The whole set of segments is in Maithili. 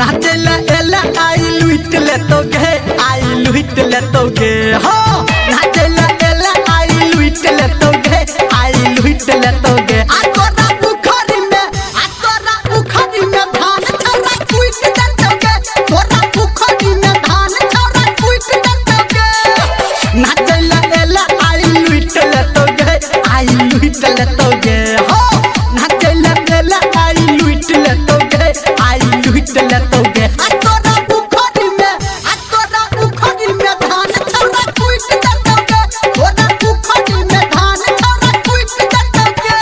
नाचेला एला आई लुट लेतो गे, आई लुट लेतो गे हो। नाचेला एला आई लुट लेतो गे, आई लुट लेतो गे। आ तोरा उखरी में, आ तोरा उखरी में धान छौरा कुट देतो गे, तोरा उखरी में धान छौरा कुट देतो गे। नाचेला एला आई लुट लेतो गे, आई लुट लेतो गे हो। नाचेला एला आई लुट लेतो गे, आई लुट लेतो गे। आ तोरा उखरी में, आ तोरा उखरी में धान छौरा कुट देतो गे, तोरा उखरी में धान छौरा कुट देतो गे।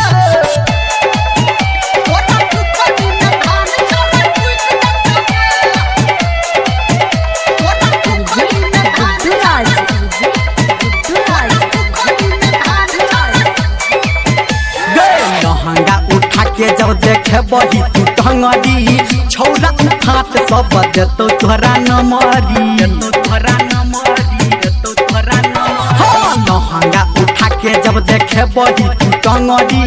तोरा उखरी में धान छौरा कुट देतो गे, तोरा उखरी में धान गुड्डू राज, उखरी में धान छौरा गे। लहंगा उठा के जब देखे बही तू टंगरी, छौरा उठात सब देतो तोरा नमरी, देतो तोरा नमरी, देतो तोरा नमरी। लहंगा उठा के जब देखे बही तू टंगरी,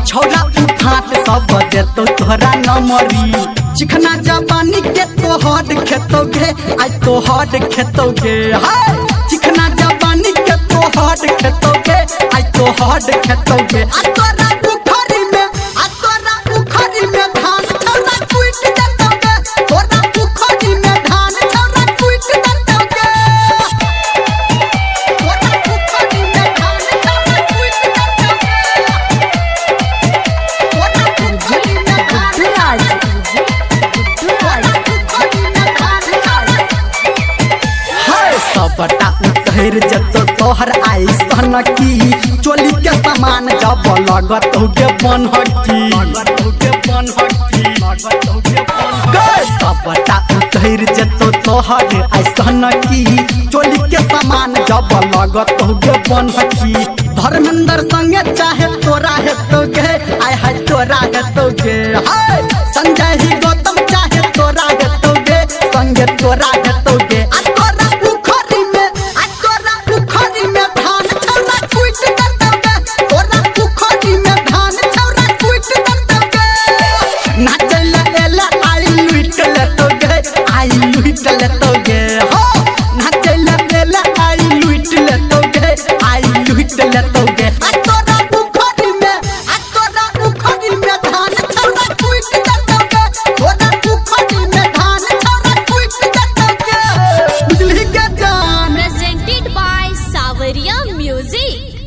छौरा उठात सब देतो तोरा नमरी। चिखना जवानी के तोहर खेतो गे, आई तोहर खेतो गे हाय। चिखना जवानी के तोहर खेतो गे, आई तोहर खेतो गे। आ तोरा उखरी में, आ तोरा उखरी में धान छौरा कुट देतो गे, तोरा उखरी में धान छौरा कुट देतो गे। तोरा उखरी में धान छौरा कुट देतो गे, तोरा उखरी में धान गुड्डू राज, गुड्डू राज, उखरी में धान छौरा हाय। सबटा उतैर जतो तोहर आई सनकी, चोली के सामान जब लगत गे बनहकी, गे सबटा उतैर जतो तोहर आई सनकी, चोली के सामान जब लगत गे बनहकी। धर्मेंद्र संगे चाहे तोरा हेतो गे, आय हाय तोरा हेतो गे हाय। संजय ही गौतम चाहे तोरा हेतो गे, संगे तोरा हेतो गे। आ तोरा उखरी में, आ तोरा उखरी में धान छौरा कुट देतो गे, तोरा उखरी में धान छौरा कुट देतो गे। नाचेला एला आई लुट लेतो गे, आई लुट लेतो गे हो। नाचेला एला आई लुट लेतो गे, आई लुट लेतो गे। आ तोरा उखरी में, आ तोरा उखरी में धान छौरा कुट देतो गे, तोरा उखरी में धान छौरा कुट देतो गे। बुझली के जान। Presented by Sawaria Music.